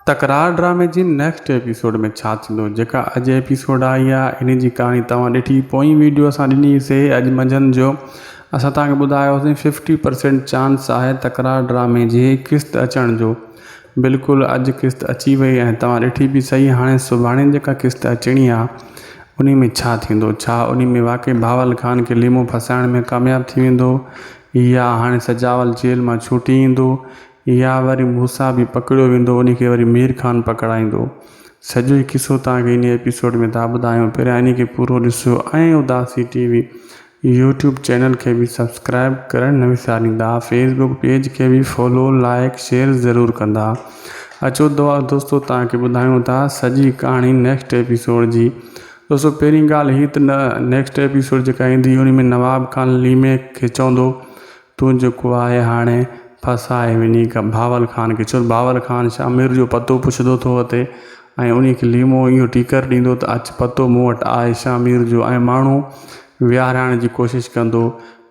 تڪرار ڊرامي جي نيڪسٽ ايپيسوڊ ۾ ڇا ٿيندو جيڪا اڄ ايپيسوڊ آئي آ انهي جي ڪهاڻي توهان ڏٺي پوئين ويڊيو اسان ڏني سي اڄ منجهند جو اسان توهان کي ٻڌايو هوسين ففٽي پرسينٽ چانس آهي تڪرار ڊرامي جي قسط اچڻ جو بلڪل اڄ قسط اچي وئي ۽ توهان ڏٺي به سهي هاڻي سڀاڻي جيڪا قسط اچڻي آ انهي ۾ ڇا ٿيندو ڇا انهي ۾ واقعي بهاول خان کي ليمو ڦاسائڻ ۾ ڪامياب ٿي ويندو يا هاڻي سجاول جيل مان ڇوٽي ايندو يا وري موسيٰ به پڪڙيو ويندو انهي کي وري مير خان پڪڙائيندو. سڄو ئي قصو توهان کي انهي ايپيسوڊ ۾ ٿا ٻڌايون پهريان انهي کي پورو ڏسو ۽ Udasi T V YouTube channel کي به سبسڪرائب ڪرڻ نه وساريندا فيس بڪ پيج کي به فالو لائيڪ شيئر ضرور ڪندا اچو دعا دوستو توهان کي ٻڌايون ٿا سڄي ڪهاڻي نيڪسٽ ايپيسوڊ جي دوستو پهرين ڳالهه هي ته نه نيڪسٽ ايپيسوڊ جيڪا ايندي انهي ۾ نواب خان ليمي کي چوندو تون جيڪو آهي هاڻي ڦاسائي وڃي بھاول خان کي ڇو ته بھاول خان شاھمير جو پتو پڇندو ٿو وتي ۽ انھي کي ليمو اھو ٽيڪر ڏيندو ته اچ پتو مون وٽ آهي شاھمير جو ۽ ماڻھو ويھارائڻ جي ڪوشش ڪندو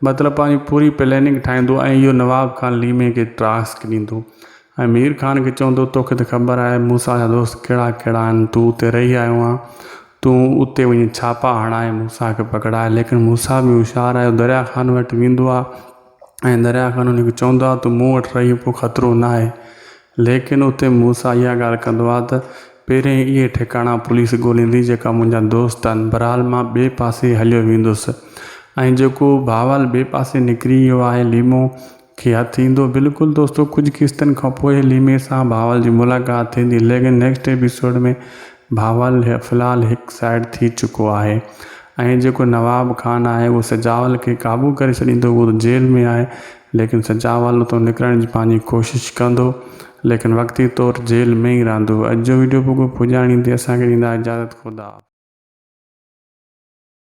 مطلب پنھنجي پوري پليننگ ٺاھيندو ۽ اھو نواب خان ليمي کي ٽاسڪ ڏيندو ۽ مير خان کي چوندو توکي ته خبر آهي مون سان جا دوست ڪھڙا ڪھڙا آھن تون اتي رھي آيو آن تون اتي وڃي ڇاپا هڻائي موسيٰ کي پڪڙاء. ليڪن موسيٰ به هوشيار آهي، هو دريا خان وٽ ويندو آهي ۽ دريا خان ان کي چوندو آهي تون مون وٽ رهي پوء خطرو ناهي. ليڪن اتي موسيٰ اها ڳالهه ڪندو آهي ته پهرين اهي ٺڪاڻا پوليس ڳوليندي جيڪا منهنجا دوست آهن. بهرحال مان ٻئي پاسي هليو ويندس. ۽ جيڪو بهاول ٻئي پاسي نڪري ويو آهي ليمو کي هٿ ايندو. بلڪل دوستو ڪجهه قسطن کان پوء ليمي سان بهاول جي ملاقات ٿيندي ليڪن نيڪسٽ ايپيسوڊ ۾ بهاول في الحال هڪ سائيڊ ٿي چڪو آهي ۽ جيڪو نواب خان آهي اهو سجاول کي قابو ڪري ڇڏيندو اهو ته جيل ۾ آهي ليڪن سجاول اتو نڪرڻ جي پنهنجي ڪوشش ڪندو ليڪن وقتي طور جيل ۾ ئي رهندو اڄ جو ويڊيو پڳو پڄاڻي تي اسان کي ڏيندا اجازت خدا حافظ.